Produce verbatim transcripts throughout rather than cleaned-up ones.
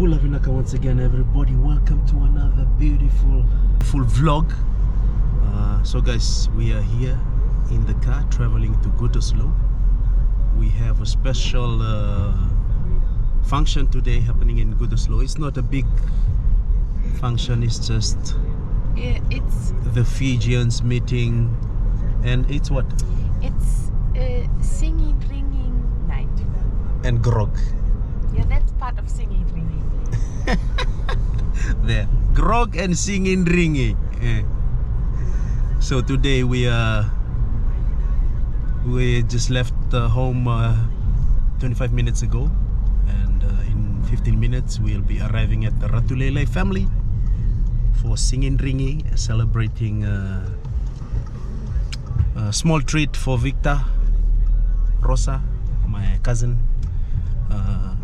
Bula vinaka once again, everybody. Welcome to another beautiful, full vlog. Uh, so, guys, we are here in the car traveling to Gütersloh. We have a special uh, function today happening in Gütersloh. It's not a big function, it's just Yeah, it's the Fijians meeting. And it's what? It's uh, singing, ringing night. And grog. Yeah, that's part of singing, ringing. There. Grog and singing, ringing. Eh. So today we are, we just left uh, home uh, twenty-five minutes ago, and uh, in fifteen minutes we'll be arriving at the Ratu Lailai family for singing, ringing, celebrating uh, a small treat for Victor, Rosa, my cousin, uh,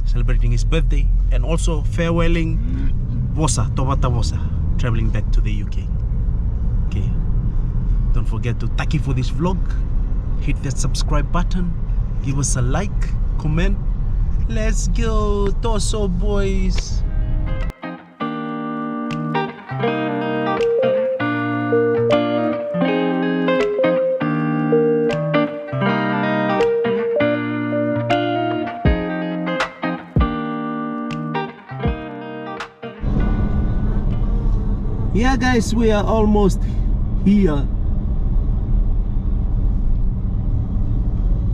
celebrating his birthday, and also farewelling Vosa, Tovata Vosa, traveling back to the U K. Okay. Don't forget to taki for this vlog, hit that subscribe button, give us a like, comment. Let's go, Toso boys. Yeah, guys, we are almost here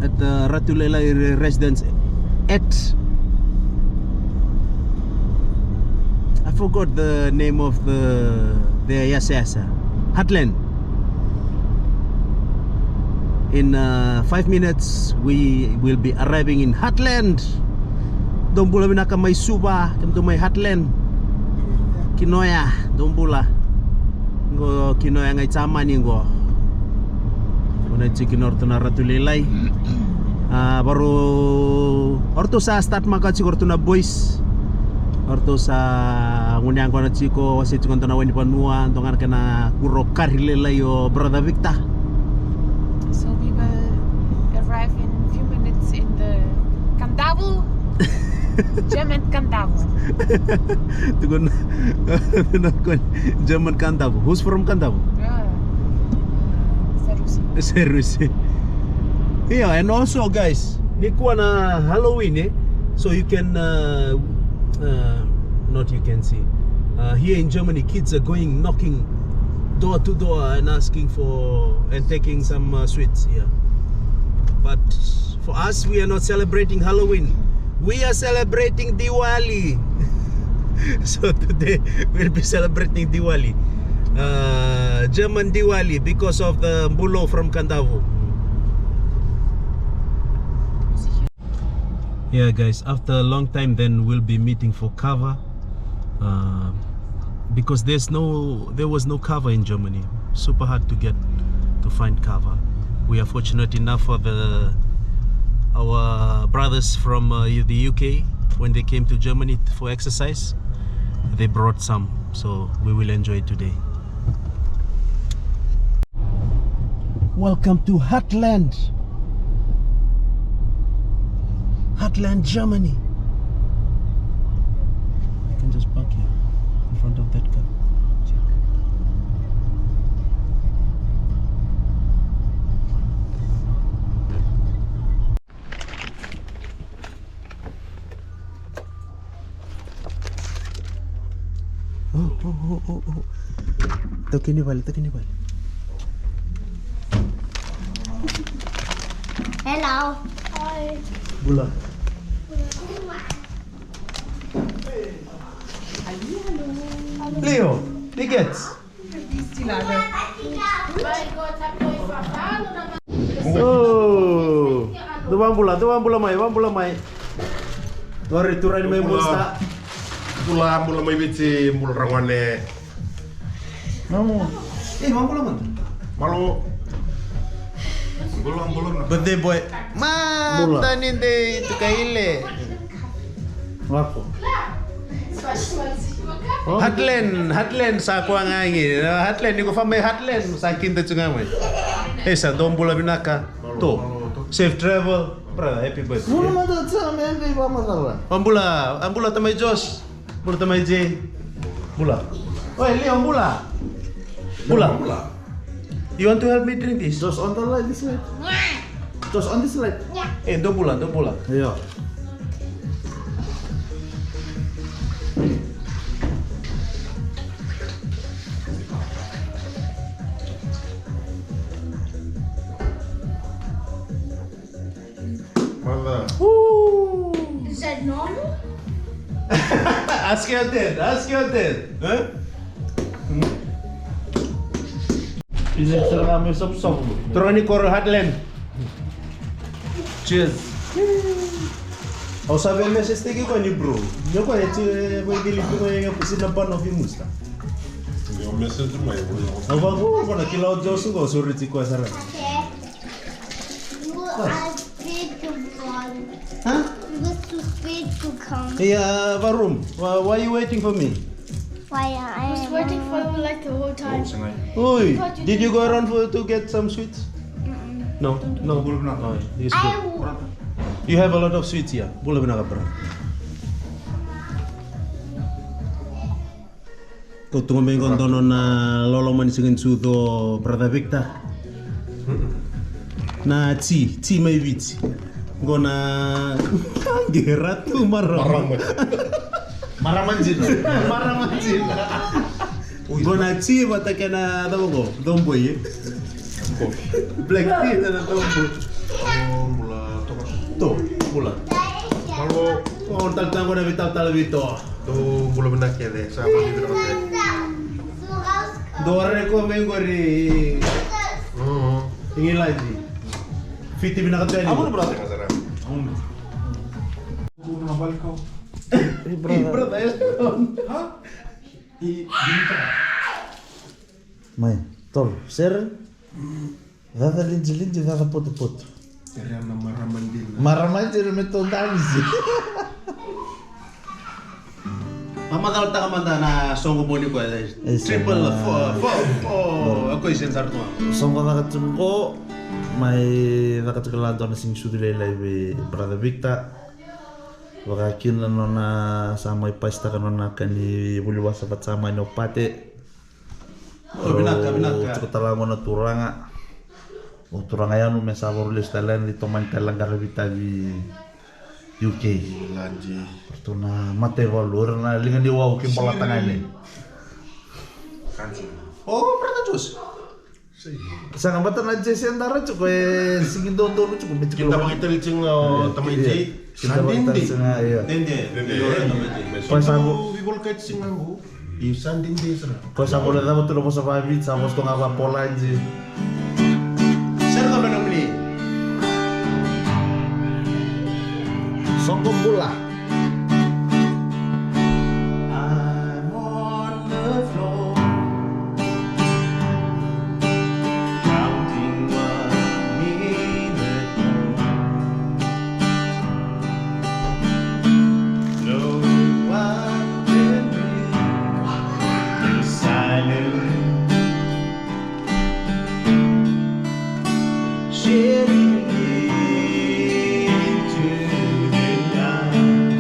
at the Ratu Lailai re- residence at, I forgot the name of the the yasayasa. Heartland. In uh, five minutes we will be arriving in Heartland. Dou bula vinaka mai Suva, kemudou mai Heartland. Kinoya, dou bula. Qo Kinoya ga i Jamani qo. Qo na tiko kina o ratou na Ratu Lailai. A, varu o ratou sa start maka tiko o ratou na boys. O ratou sa gunu yaqona tiko, wasea tiko dua na wai ni vanua, dua ga na kena kuro kari lailai o brother Victor. So we will arrive in few minutes in the Kadavu. German Kadavu. Tukuna, tukuna German Kadavu. Who's from Kadavu? Ah, Serusi. Serusi. Yeah, and also, guys, nikua na Halloween, eh? So you can, uh, uh, not you can see. Uh, here in Germany, kids are going knocking door to door and asking for and taking some uh, sweets. Yeah, but for us, we are not celebrating Halloween. We are celebrating Diwali. So today we'll be celebrating Diwali, uh, German Diwali, because of the Bulo from Kadavu. Yeah, guys, after a long time, then we'll be meeting for cover, uh, because there's no, there was no cover in Germany. Super hard to get, to find cover. We are fortunate enough for the our brothers from uh, the U K, when they came to Germany for exercise, they brought some, so we will enjoy today. Welcome to Heartland. Heartland, Germany. You can just park here in front of that car. Oh, oh, oh, oh, oh. Toki ni vale, toki ni vale. Hello. Hi. Bula. Leo, ni gets. Oh, dou vabula, dou vabula mai, vabula mai. Dou rai, dou rai mai. Bula. Monster. Bula, bula mai Viti, bula ragone. Mamu. Eh, vabula mada. Malo. Bula, bula. Birthday boy. Ma, bula. Tani de tu kaile. Lako. Heartland, Heartland sa koya ga qi. Heartland, ni ko fa mai Heartland, sa kida tu ga mai. E sa dou bula vinaka. To. Safe travel. Brother, happy birthday. Bula mada, sa me happy ba mada. O bula, o bula tamai Josh. Bula tamai Jay. Bula. Oi, Leo, bula. Bula. Bula. You want to help me drink this? Just on the light, this light. Just on this light. Eh, dou bula, dou bula. Io. Mother. Ooh. Is that normal? Ask your dad. Ask your dad. Huh? Hmm? Ini serang kami sop-sop. Terus ini Coral Heartland. Cheers. Au sa via message-taki koya ni bro. Ni koya e tu e vakailipi koya e sina bana o Fimusta. Ni o message mai. Au vaka, au vaka kila o Josu ko sureti koya sara. You are paid to run. Huh? You was too paid to come. Hey, uh, Varum, why, why are you waiting for me? Why I was waiting for you like the whole time. Oi, did you go around for, to get some sweets? Mm-mm. No, no. No, it's good. I w- You have a lot of sweets here. Bula vinaka, brother. Ko tu mai qo dua na loloma ni siga ni sucu o Brother Victor. Na Ji, Ji mai Viti. Qo na qera tu marama. Marama. Marama jina. Marama jina. Qo na Ji vata kei na cava qo, Cowboy, e? Black tea na Cowboy. O, bula, toka. To, bula. Malo. O, talatala qo na veitalatala vei To. Dou bula vinaka kece, sa bula vinaka kece. Dou raica mai qori. Mm. Igiladi. Fiti vinaka tu yani. Amu na brother. Amu. Hey, brother. Hey, brother. Ha? Hey, brother. Mai, tolu, sere. Caca lidilidi, caca potopoto. Sere na marama dina. Marama dina me to davisi. Mamacalataka mada na soqo moni koya. Triple four, four, four equation sara tu. Soqo caka tiko qo, mai caka tiko la dua na siga ni sucu lailai vei Brother Victor. Vaka kina nona sa mai pasitaka nona ka ni vuli wasa vata sa mai ni o Pate. O, vinaka, vinaka. Tiko tale ga qo na turaga. O turaga yanu me sa varu lesu tale yani, tomani tale ga qaravi tavi U K. Ladi. Ratou na mataivalu, o ira na liga ni wau kei Bolatagane. O, brother Josh. Sa ga vata na Jesse e dara tiko, e sigi dodonu tiko, me tiko. Kida vakaitaliti ga o tamai Jay. Sa dede. Dede. Dede. Koya sa vo- Vivolkati siga qo. Io, sa dede sara. Koya sa vola cava tu na vosa vaviti, sa vosa toga vapoladi. Sara ga mai na muli. Soqo bula. I'm on the floor, counting one minute more. No one can breathe in silence. Shedding into the night.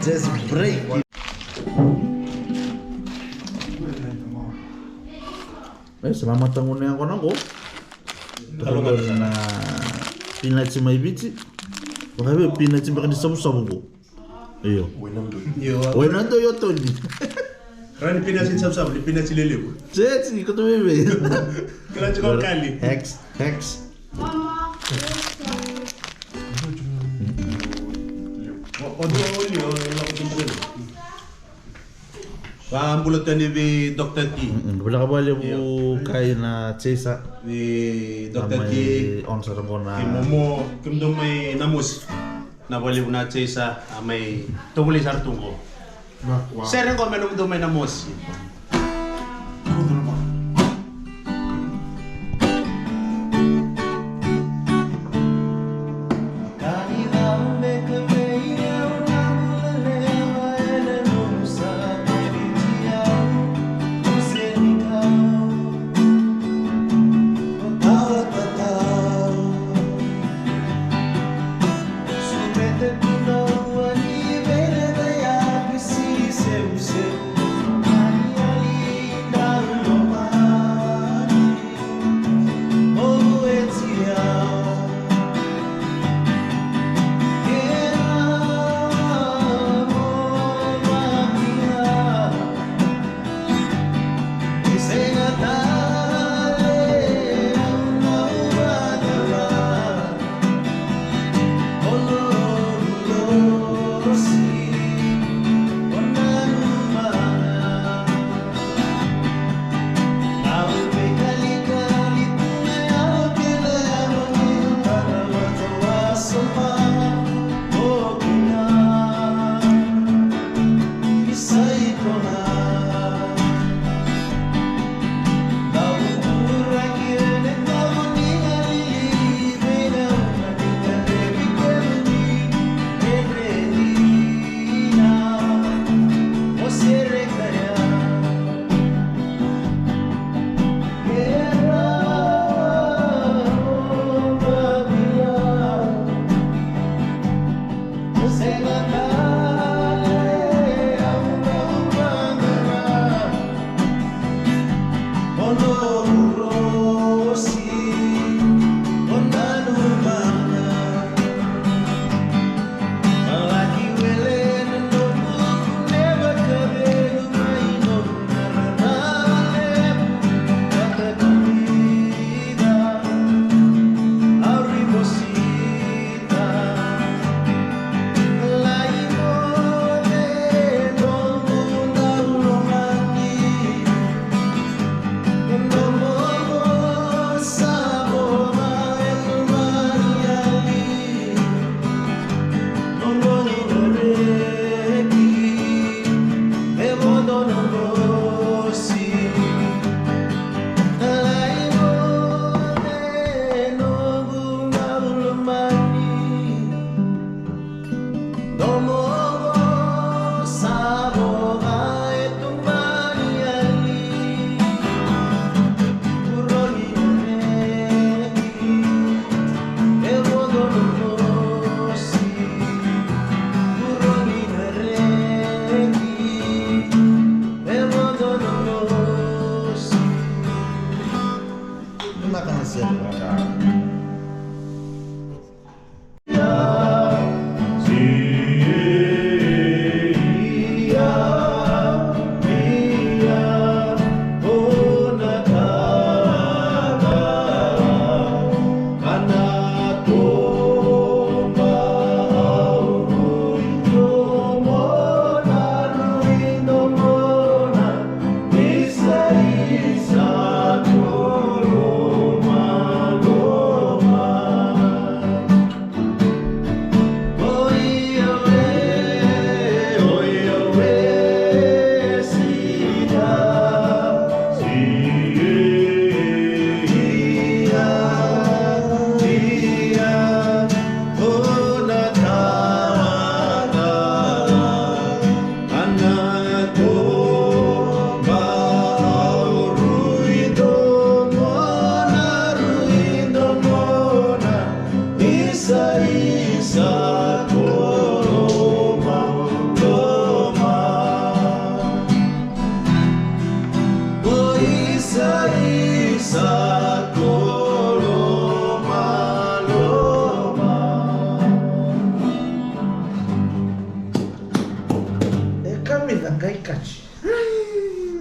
Let's break. E sa mamata gone yaqona qo. Tokoni na pinatsi mai Viti. Vakaivei pinatsi beka ni savusavu qo. Io. Io. Wena doi o Toni. Rani pinatsi ni savusavu ni pinatsi lelevu. Tsetse, koto veve. Kila tiko kali. Hex, hex. Vakabula tani vei Doctor T. Vinaka vakalevu kai na Chesa. Vei Doctor T. On sara qo na momo kemudou mai na mosi. Na vakalevu na Chesa a mai tovolei sara tu qo. Sere qo me nomudou mai na mosi.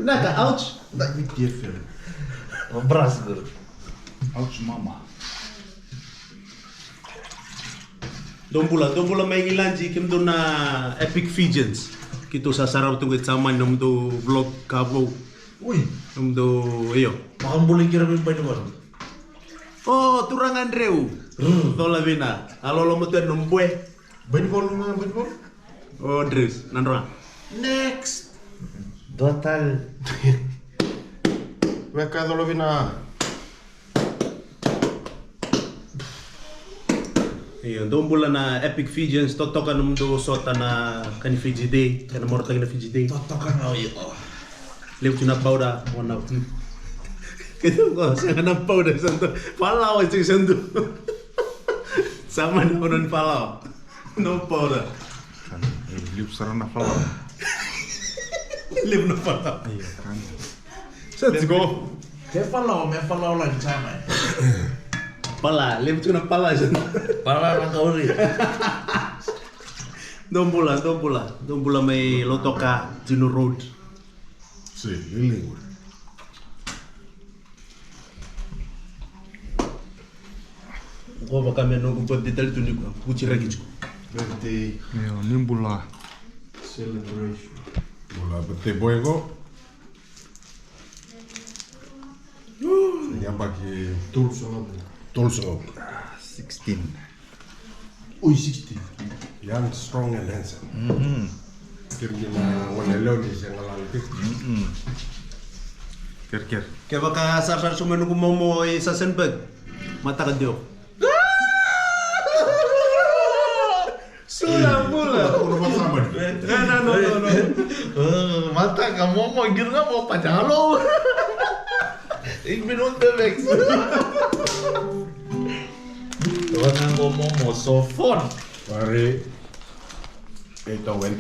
Naka, ouch. Big different. Obras guru. Ouch mama. Dou bula, dou bula mai Igiladi, kemudou na Epic Fijians. Keitou sa sarava tu qo i Jamani, nomudou vlog ka vou. Ui. Nomudou, io. Vakabula i kira mai Banivalu. O, turaga Dreu. Mm. Cola vina. A lolo mo tu e nomu bue. Banivalu na, Banivalu. O, Dreu, na droga. Next. Dua tale. Weka cola vina. Io, dou bula na Epic Fijians, totoka nomudou sota na ka ni Fiji Day, kena marautaki na Fiji Day. Totoka na io. Levu tu na powder, o na. Keitou qo, sega na powder, sa dou. Falawa, tiko sa dou. Sa mani ono ni falawa. No powder. Kan, e, levu sara na falawa. Levu na falawa. Io, kan. Sa tiko. Ke falawa, me falawa la ni sa mai. Pala, levu tiko na pala, sa. Pala na kauri. Dou bula, dou bula. Dou bula mai Lautoka, Juno Road. Si, lili. Qo vaka me noqu birthday tale tu ni qo, kuci raki tiko. Birthday. Io, ni bula. Celebration. Bula birthday boy qo. Yabaki tolu sagavulu. Tolu sagavulu. Sixteen. Oi, sixteen. Young, strong and handsome. Mhm. Kiri ni na gone lewe ni se galala kiri. Mhm. Kiri, kiri. Kevaka sarasara sobu mai noqu momo i Sasenburg, mataka deo. Sula, bula. Ena, no, no, no. Eh, mataka momo, qiri ga mo pati, hello. Ik ben onderweg. Wana qo momo, so fun. Wari.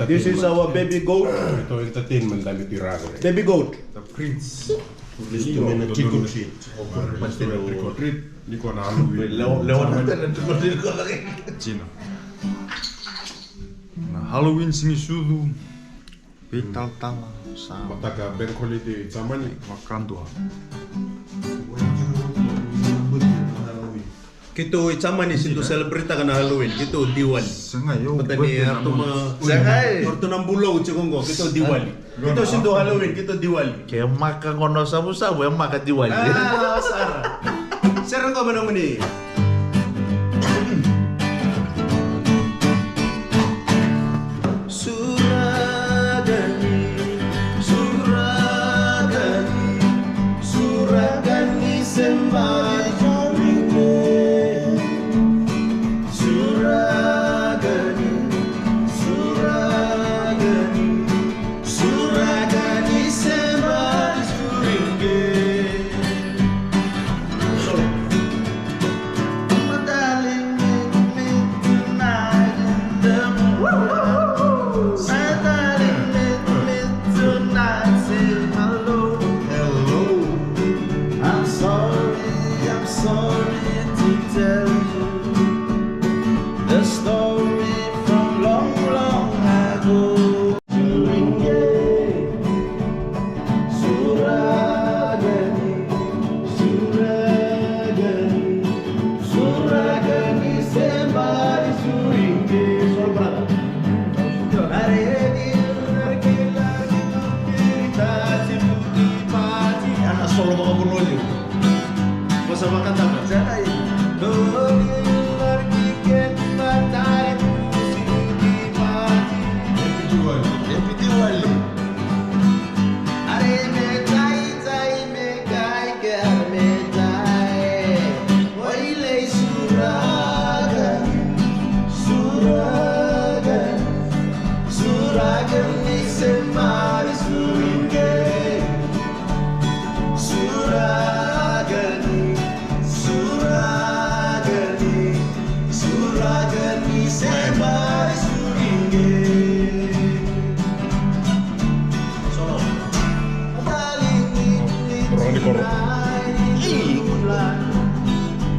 This is our baby goat. Ito entertainment dali tira qo. Baby goat. The prince. Listo me na trick or treat. Trick or treat. Ni ko na Halloween. Lewa, lewa na tena trick or treat ko lagi. China. Na Halloween sinisudu. Veitalatala sa. Mataka bank holiday Jamani. Vakadua. Keitou i Jamani, se dou celebrate-taka na Halloween, keitou Diwali. Sega, io. Vata ni ratou ma, sega, e. Ratou na bulou tiko qo, keitou Diwali. Keitou se dou Halloween, keitou Diwali. Ke maka qo na savusavu, e maka Diwali. A, sara. Sera qo me nomuni. Suragani, suragani, suragani sembari surige. Suragani, suragani, suragani sembari surige. My darling, meet me tonight in the moonlight. My darling, meet me tonight, say hello. Hello. I'm sorry, I'm sorry to tell you the story from long, long ago. Suragani, suragani, suragani sembari surige. Solo brother. Ana solo vakavunuli. Vosa vakataka. Sega i. Happy Diwali. Happy Diwali. Suragani, suragani, suragani sembari surige. Solo. Rong di koro.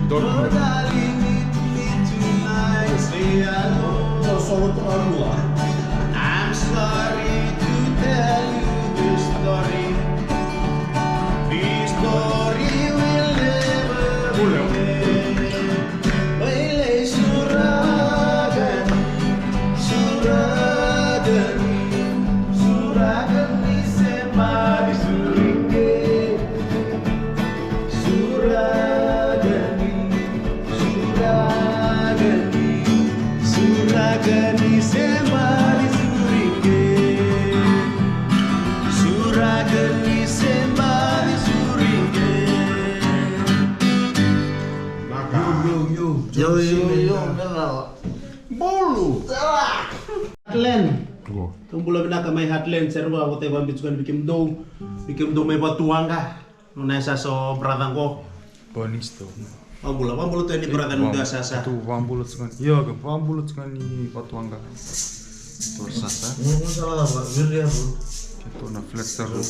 Dot. Solo tu arua. I'm sorry to tell you this story. Heartland. Tou bula vinaka mai Heartland, sere qo, au votai vabitu ga ni vei kemudou, vei kemudou mai Vatuwaqa. Nona yasayasa o brother qo. Bonisto. Vabula, vabula tu yani brother, nona yasayasa. Tou vabula tu ga ni, io, ke vabula tu ga ni Vatuwaqa. Tou sasa. Keitou na flex sa ro.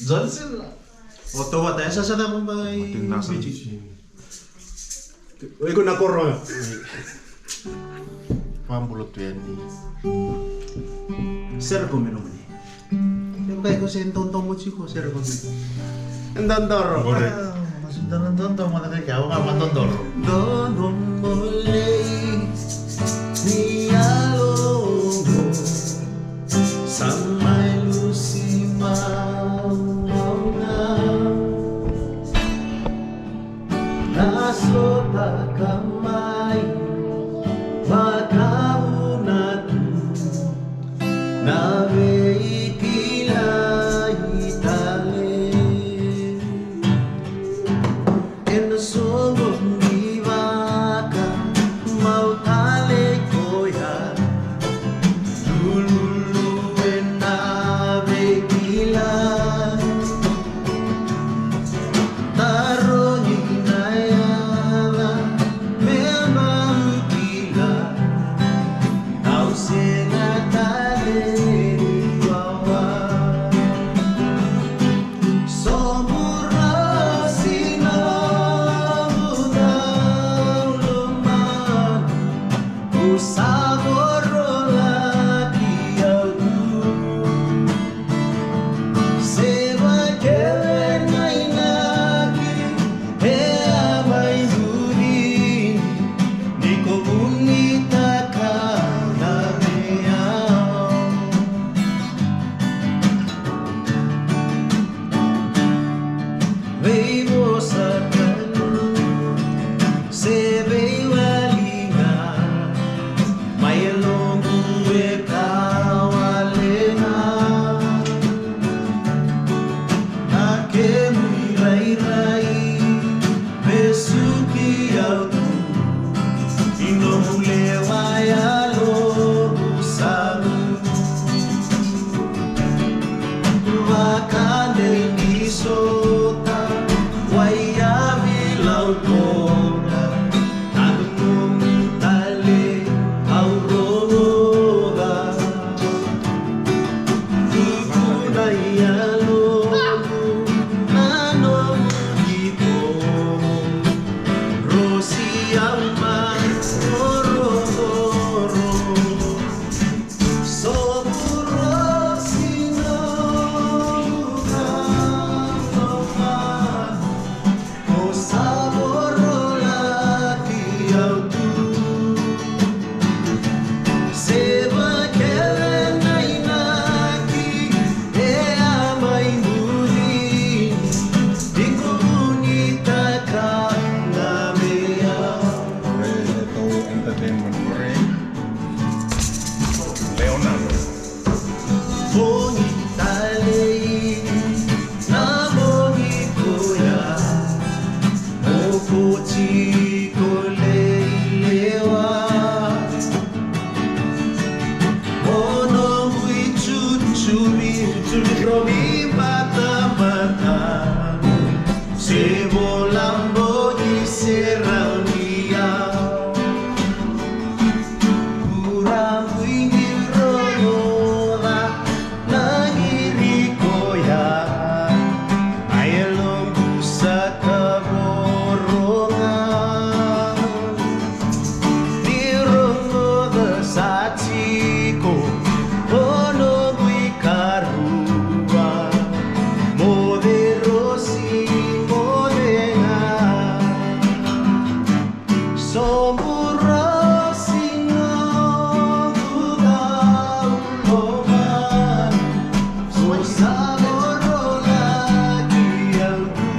Johnson. O tou vata yasayasa cava mai Fiji? O iko na koro. Vabula tu yani. Sere ko me nomuni. E vaka iko se dodomo tiko, sere ko me. Dodoro. Masu dodoro, dodoro, mada kai kau, ma dodoro. Dodomo lei ni yaloqu. Sa mai lusi mai na sotaka mai vakauna tu na veikilai tale. Ena soqo ni vaka mau tale koya. Lululu ena veikilai. Tarogi na yala me mau kila. Au sega tale ni wawa. Sobu rasi na lomani, o sa voro laki au tu. Se vakeve na inaki e a mai muri ni ko vunitaka na veiau. Veivosatani se veiwaliga mai yaloqu e ka wale ga. Na kemu irairai vesuki au tu. I nomu lewa yaloqu sa tu. Vakadei ni sota wai yavi lau toka. Nanumi tale au rogoca. Tukuna i yaloqu na nomu iko. Rosi au mai korokoro. Sobu rosi nomu ka lomani. O sa voro laki au tu. Se vakeve na inaki e a mai muri ni ko vunitaka na veiau. Ore, Leto Entertainment, ore. Leonardo. Bogi talei na bogi koya, o koti ko lei lewa. O noqu i cucuri, cucuri romi batabata. Se vola bogi se rauni au. Kura bui ni rogoca na qiri koya. A yaloqu sa kavoro ga. Ni rogoca sa tiko o noqu i karua. Moce rosi moce ga. Sobu rosi noqu dau lomani. O sa voro laki au tu.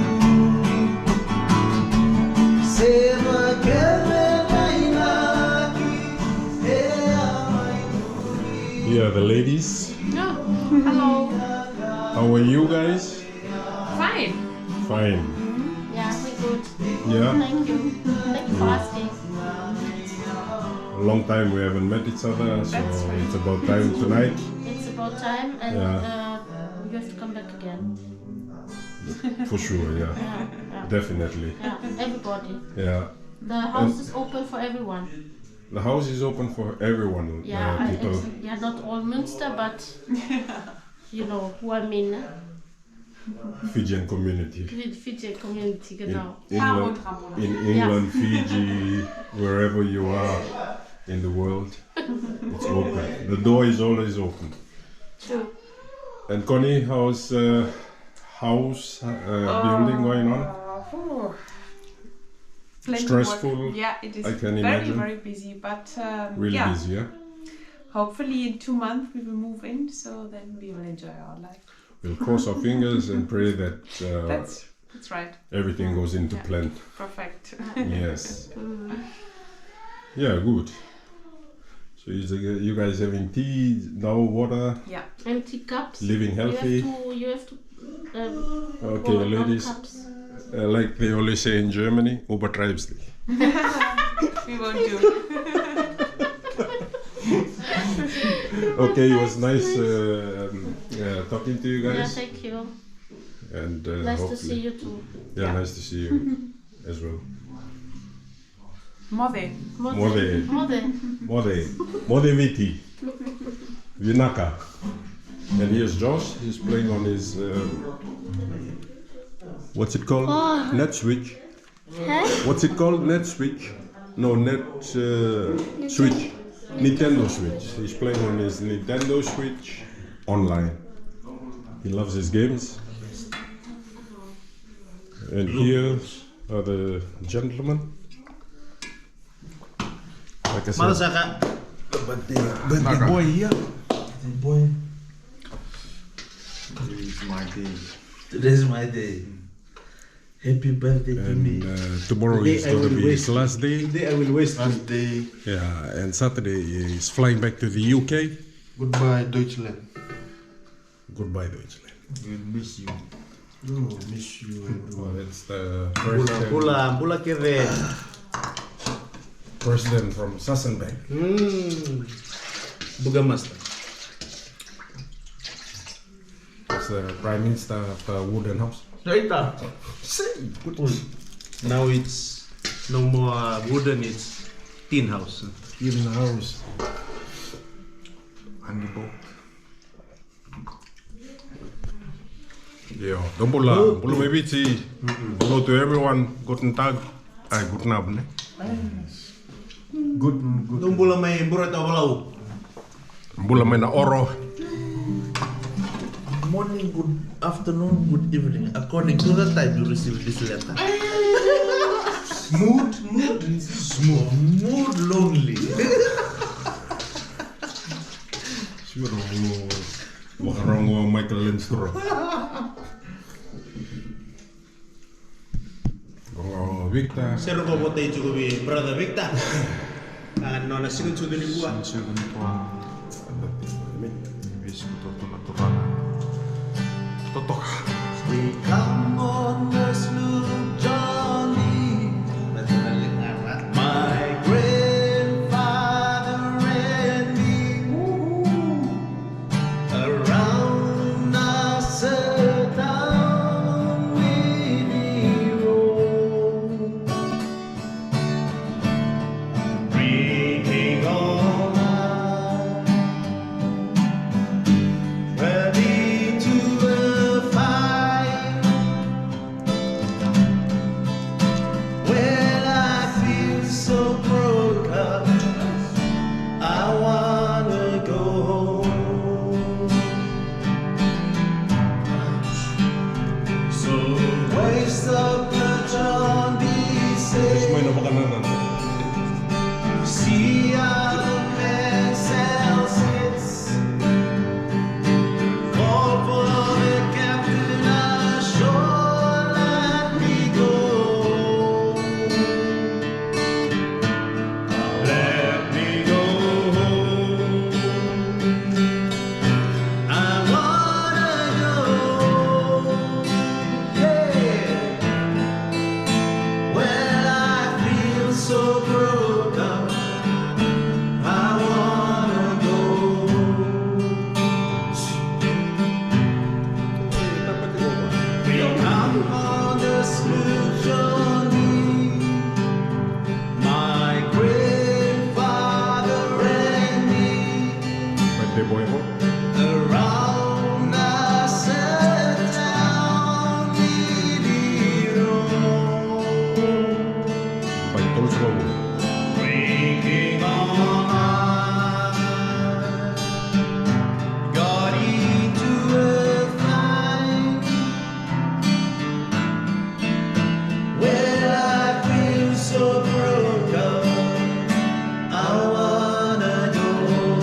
Se vakeve na inaki e a mai muri. Yeah, the ladies. Oh, hello. How are you guys? Fine. Fine. Yeah, we good. Yeah. Thank you. Thank you for asking. A long time we haven't met each other, so it's about time tonight. It's about time, and uh, you have to come back again. For sure, yeah. Definitely. Yeah, everybody. Yeah. The house is open for everyone. The house is open for everyone. Yeah, yeah, not all Munster, but you know who I mean. Fijian community. Fijian community, genau. In England, Fiji, wherever you are in the world, it's open. The door is always open. True. And Connie, how's uh, house uh, building going on? Stressful. Yeah, it is very, very busy, but um, really busy, yeah. Hopefully in two months we will move in, so then we will enjoy our life. We'll cross our fingers and pray that uh, that's, that's right. Everything goes into yeah. plan. Perfect. Yes. Yeah, good. So you, you guys having tea now, water? Yeah. Empty cups. Living healthy. You have to. You have to um, okay, ladies. Uh, like they always say in Germany, übertreib's nicht. We won't do. Okay, it was nice uh, um, uh, talking to you guys. Yeah, thank you. And uh, nice hopefully... to see you too. Yeah, yeah, nice to see you as well. Moce. Moce. Moce. Moce Viti. Vinaka. And here's Josh. He's playing on his um, what's it called? Oh. Net Switch. Huh? What's it called? Net Switch? No, Net uh, Switch. Nintendo Switch. He's playing on his Nintendo Switch online. He loves his games. And here are the gentlemen. Like I said, Marasaka. Birthday, birthday boy here. Birthday boy. Today is my day. Today is my day. Happy birthday to me. And uh, tomorrow is going to be his last day. Today I will waste. Last day. Yeah, and Saturday he's flying back to the U K. Goodbye, Deutschland. Goodbye, Deutschland. We'll miss you. Oh, miss you, everyone. It's the president. Bula, bula kece. President from Sassenbank. Mm. Bugamaster. It's the prime minister of the wooden house. Later. Now it's no more wooden, it's tin house. Tin house. And the boat. Io, dou bula, bula mai Viti. Hello to everyone. Guten Tag. Ai, guten Abend, ne? Good, good. Dou bula mai Bureta Walau. Bula mai na Oro. Morning, good afternoon, good evening, according to the time you receive this letter. Mood, mood, smooth. Mood lonely. Sure, wakarogo Michael Lindstrom. O Victor. Sero ko votai tiko vei brother Victor. A nona siga ni sucu nikua. Siga ni sucu nikua. Vei siga totoka na turaga. Totoka. We come on the sloop Johnny. My grandfather and me. Around us a town we roam, bringing all night, ready to a fight. When I feel so broken, I wanna go. So waste of the John B. Say, see how the man sells it. Call for the captain ashore, let me go. Let me go home. I wanna go. Yeah. When I feel so On the smooth journey, my grandfather and me, around the set down, waking on high, got into a fight. When I feel so broken, I wanna go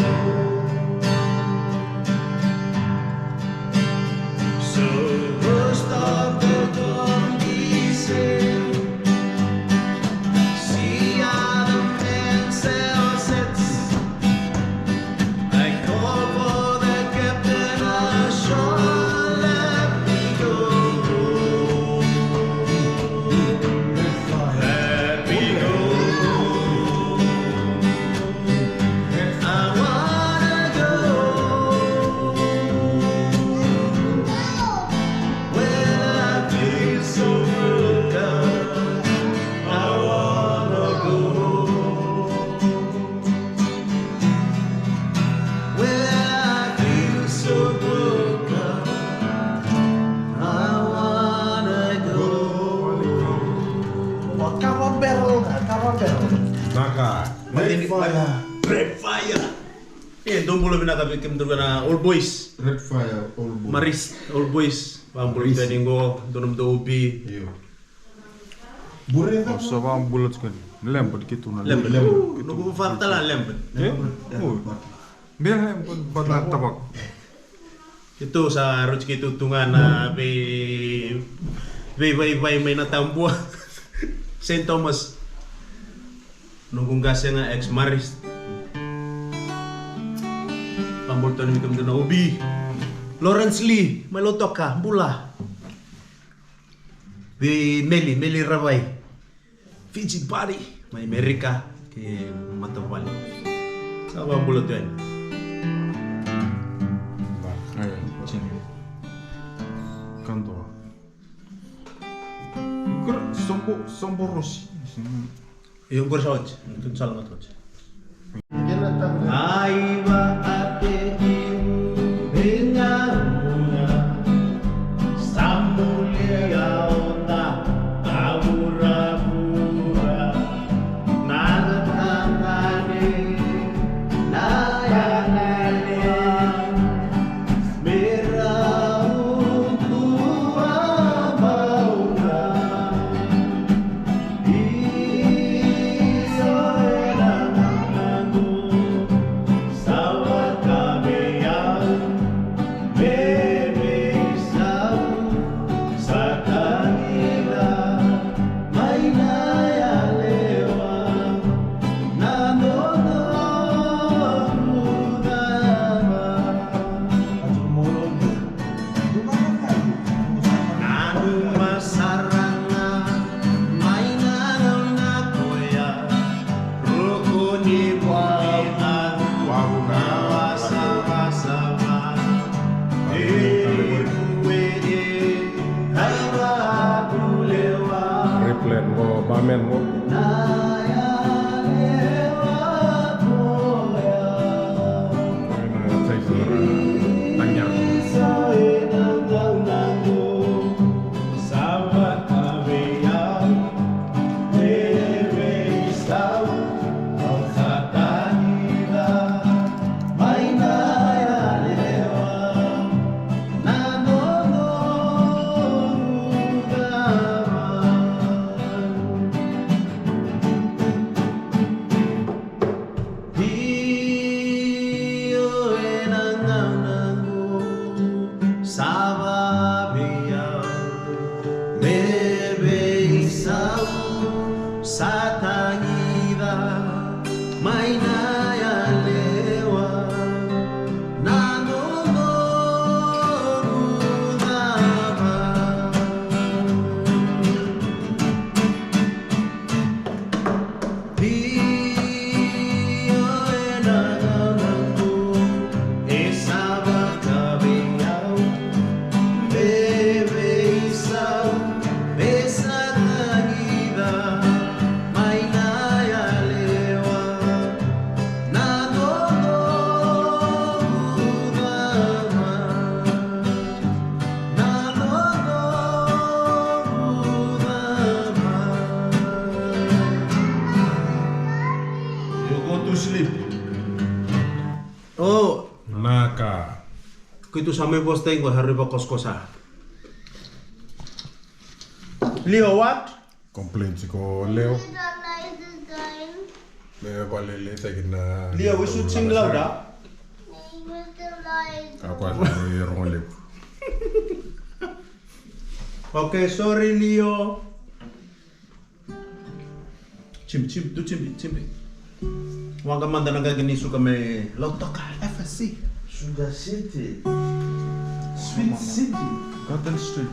home. So most of the time we say, see how the man sells it. I call for the captain ashore, let me go. Let me go. I wanna go. When I feel so broken, I wanna go. When I feel so broken, I wanna go. Wa kava barrel, kava barrel. Naka. Red fire. Red fire. E, dou bula vinaka vei kemudou na Old Boys. Red fire, Old Boys. Marist, Old Boys. Vabula tiko yani qo, dou na dou ubi. Io. Bure. Au sa vabula tiko yani. Lembad keitou na lembad. Lembad. Noqu vavata la lembad. E? Oi. Bia lembad, bad na tabak. Keitou sa rauti keitou tu ga na vei, vei, vei, vei mai na tabua. Saint Thomas. Noqu qase ga ex Marist. Vabula tiko yani vei kemudou na ubi. Lawrence Lee, mai Lautoka, bula. Vei Meli, Meli Ravai. Fiji Body, mai Amerika, kei matavuvale. Sa vabula tu yani. Ba, e, tini. Kanto. Qori, Sombo, Sombo Rosi. Io, qori sa oti. Tu sala ga tu oti. Aiva ate ivu e gauna, sa mulia o ta a vuravura, na tagane, na yalewa, me rau tu a mauna. Nanuma sara ga mai na gauna koya, ruku ni vua na savasava. E vue e ai vakulewa. Replay qo, bamen qo. Io, ena gauna qo sa vavei au me veisau, sa tagica mai na yalewa na noqu cava. Io, ena gauna qo e sa vaka vei au me veisau, Tu sa mai vosa tiko, sa rui vakosakosa. Leo what? Complain tiko o Leo. Me valeleitaki na Leo, we should sing louder. Ka koya sa rui rogo levu. Okay, sorry Leo. Jimmy, Jimmy, tu Jimmy, Jimmy. Waqa mada na qaqi ni suka mai Lautoka F S C. Sugar City. Sweet City. Garden Street.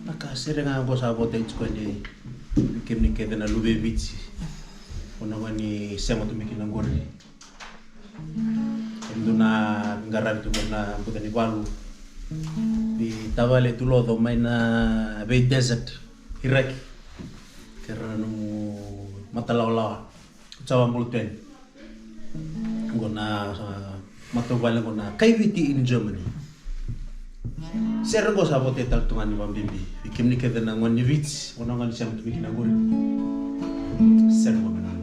Na ka sere ga qo sa votai tiko ni kemuni kece na luve i Viti. O na gone ni sema tu mai kina qori. E dua na qaravi tu mai na buca ni valu. Ni tavale tu loco mai na vei desert Iraki. Kei ira na nomu matalawalawa. Ko cawa bulu teni. Qo na, a, matavuvale qo na Kaiviti in Germany. Sere qo sa votai tale tu ga ni vabibi vei kemuni kece na gone ni Viti, o na gone ni sema tu mai kina qori. Sere qo me na ni.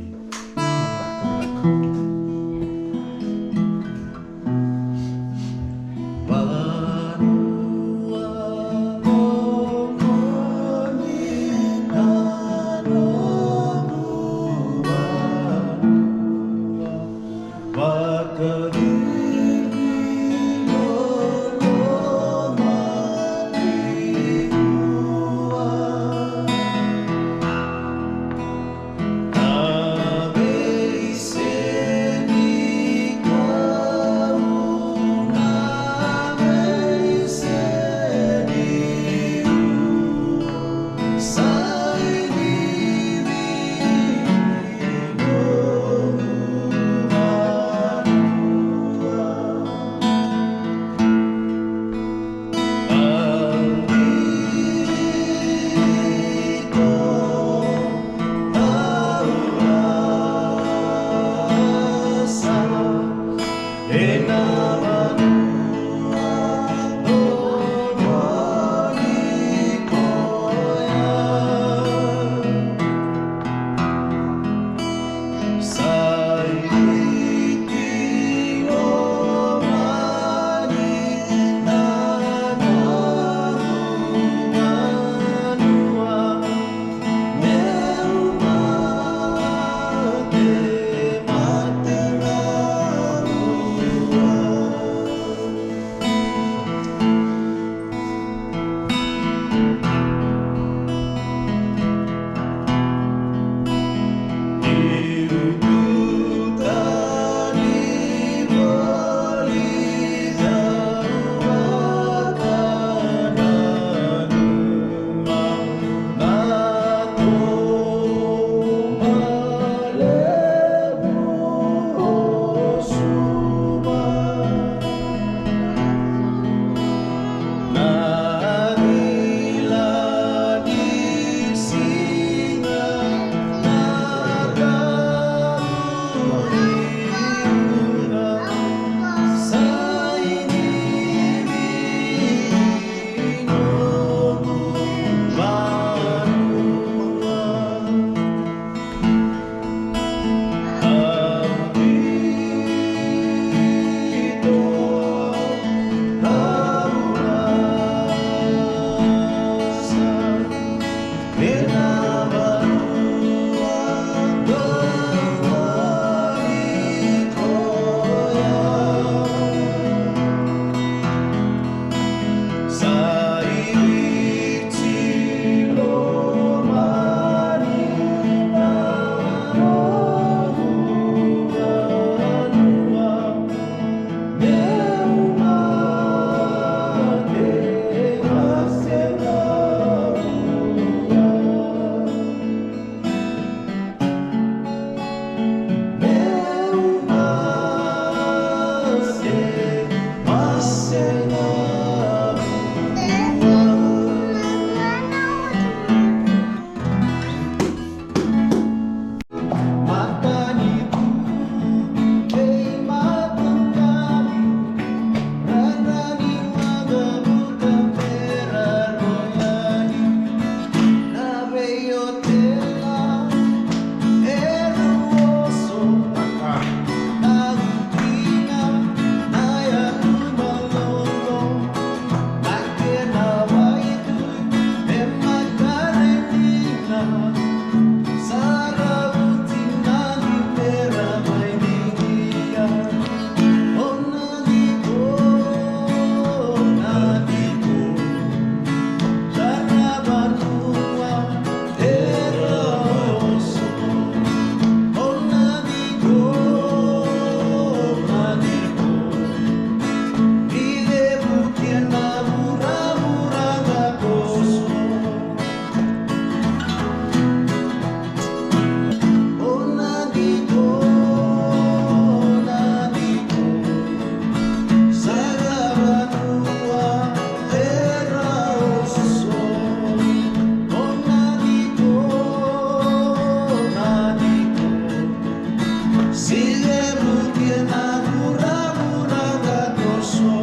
Ni levu kina vuravura ka toso.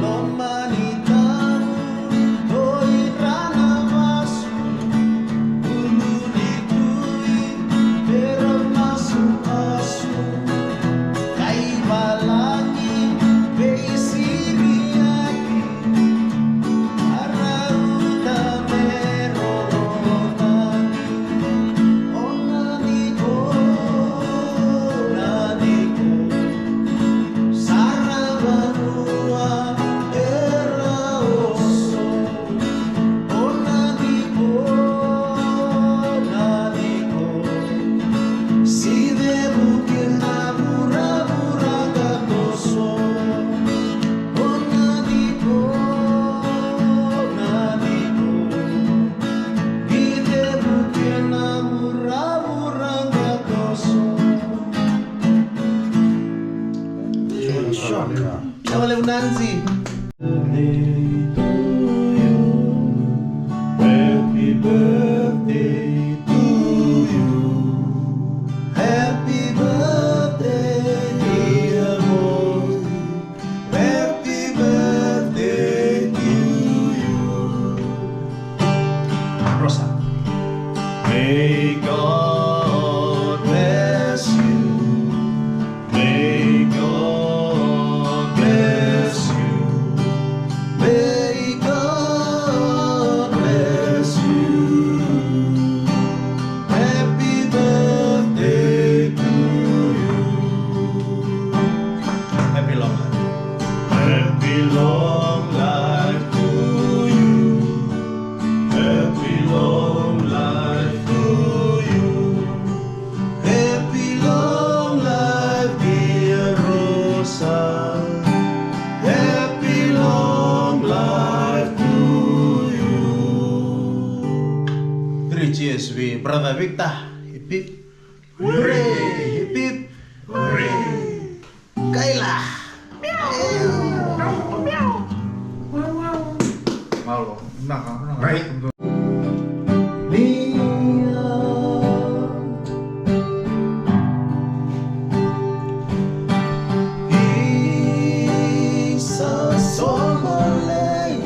Loma ni tabu, dou ira na masu, ulu ni tui, era masumasu, kai valagi, veisiriaki, a rauta me roroma. O na niko, na niko, saravanua era oso. O na niko, na niko, si levu kina vuravura ka toso. O na niko, na niko, ni levu kina vuravura ka toso. Joel Shock. Joel Nanzi. Happy birthday to you. Happy birthday, dear boy. Happy birthday to you. Rosa. May God bless you. May God bless you. May God bless you. Happy birthday to you. Happy long life. Happy long life to you. Happy long life to you. Happy long life, dear Rosa. Happy long life to you. Three cheers with Brother Victor. Hip, hip. Hooray! Hip, hip. Hooray! Kaila. Malo. Naka, naka. Right. Isa somalei.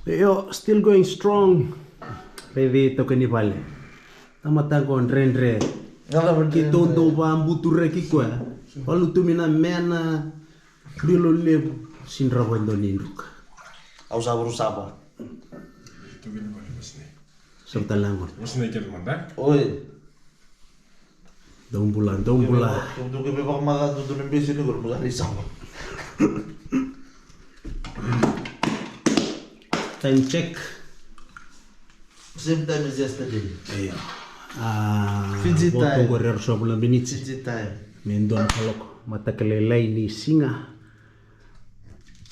Io, still going strong. Raici toka ni vale. Tamata qo dredre. Keitou dau vabuturaki koya. Valutumi na mena. Bilo levu. Sidrava e dua ni druka. Au sa vuru sava. Sava tale na gona. Oi. Dou bula, dou bula. Dou ke vei vakamaca dou na bese ni gona mo sa ni sava. Time check. Same time as yesterday. Io. Ah, Fiji time. Qori e ruasagavulu na miniti. Fiji time. Me dua na kaloko. Mataka lailai ni siga.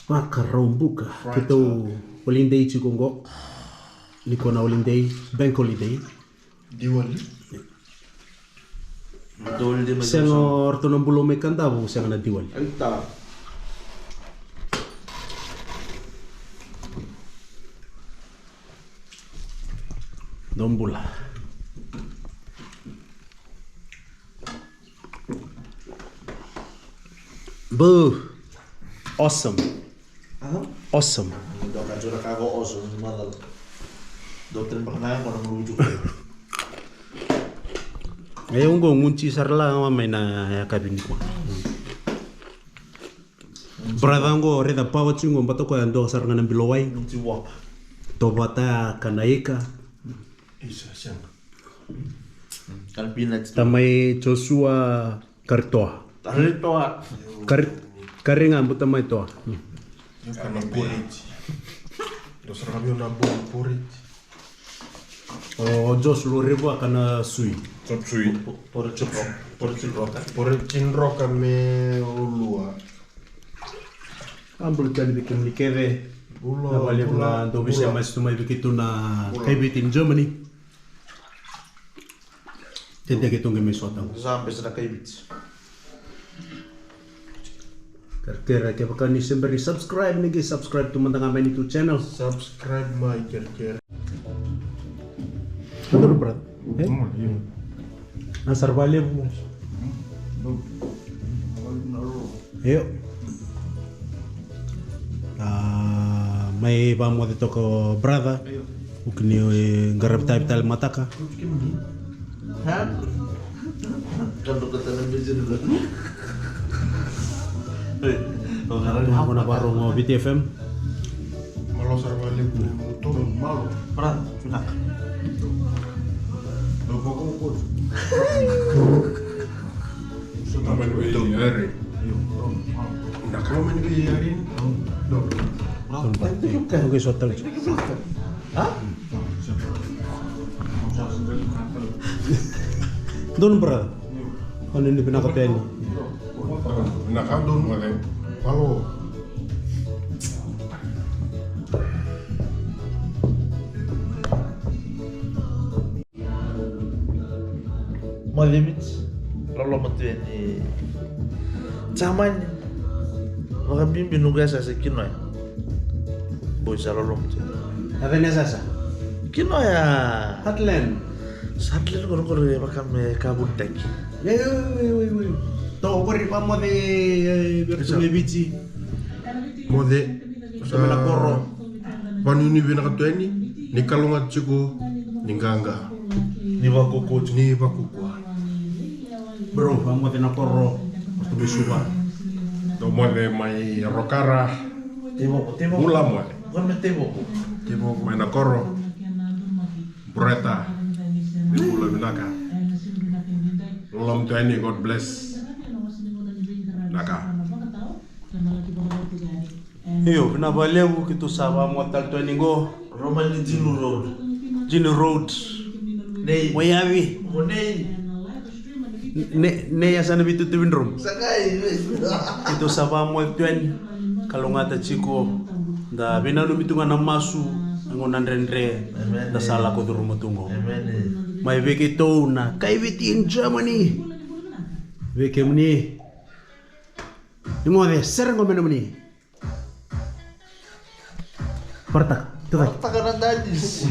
Vakaraubuka. Keitou holiday tiko qo. Nikua na holiday, bank holiday. Diwali. Sega o ratou na bula mai Kadavu, sega na Diwali. Dou bula. Boo. Awesome. Aha. Awesome. Dua ka jura ka ko awesome, mother. Dua tren baka na ko na muju. E, au qo gunuci sara la ga mai na yakavi nikua. Brother qo, raica power tu qo, bata koya dua sara ga na bilo wai. Gunuci waka. Tovata kana ika. Isa, sega. Kana peanuts. Tamai Joshua Karitoa. Karitoa. Kari, kari ga buta mai toa. Io, kana porridge. Dou sara ga vei au na bo-, porridge. O Josh lo revu a kana sui. Chop sui. Po-, po-, porridge roka. Porridge roka. Porridge roka me ulua. A bula tale vei kemuni kece. Bula, na vale bula, na dou visia bula. Mai sutu mai vei keitou na bula. Kaiviti in Germany. Tete keitou qai mai sota. Sa bese na kaiviti. Kerekere, kevaka ni se bera ni subscribe, ni qai subscribe tu mada ga mai nitou channel. Subscribe mai, kerekere. Adoro, brother. E? Mm, io. Na sara valevu. Mm, io. Io. A, mai vamoce toka o brother. Io. Vuki ni, e, qaravi tavi tale mataka. Ha? Ka doka tale na bese ni. Oi, o qaravi. Tou na varogo Viti F M. Malo sara valevu. Tou malo. Brother. Vinaka. Dou vakaukauta. Sota mai vei Yari. Io, dou. Vinaka. Mai vei Yari. Dou. Dou. Dou. Dou. Dou. Dou. Sota. Ha? Dou, brother. Io. Oni ni vinaka teni. Vinaka dou, brother. Malo. Moce Viti, loloma tu yani Jamani. Vakabibi noqu yasayasa Kinoya. Boi sa loloma tu yani. Na cava na yasayasa? Kinoya. Heartland. Sa Heartland qori, qori vaka me ka vunitaki. Io, io, io, io, io. Tou qori vamoce, e, vei iratou mai Viti. Moce. Sa na koro. Vanuinui vinaka tu yani, ni kalougata tiko, ni qaqa. Ni vakaukauwa tiko. Ni vakaukauwa. Bro, vamoce na koro, tu mai Suva. Dou moce mai Rokara. Tevoko, Tevoko. Bula moce. Qo me Tevoko. Tevoko. Mai na koro. Bureta. Ni bula vinaka. Loloma tu yani, God bless. Vinaka. Io, vinaka vakalevu, keitou sa vamoce tale tu yani qo. Roma ni Jinu Road. Jinu Road. Nei. Mo yavi. Mo nei. Ne, nei a sa na veitutuvi dromu. Sa qai. Keitou sa vamoce tu yani. Kalougata tiko. Da veinanumi tu ga na masu. Na gauna dredre. Amen. Da sa lako curuma tu qo. Amen. Mai vei keitou na Kaiviti in Germany. Vei kemuni. Ni moce, sere qo me nomuni. Parataka, tacake. Parataka na danisi.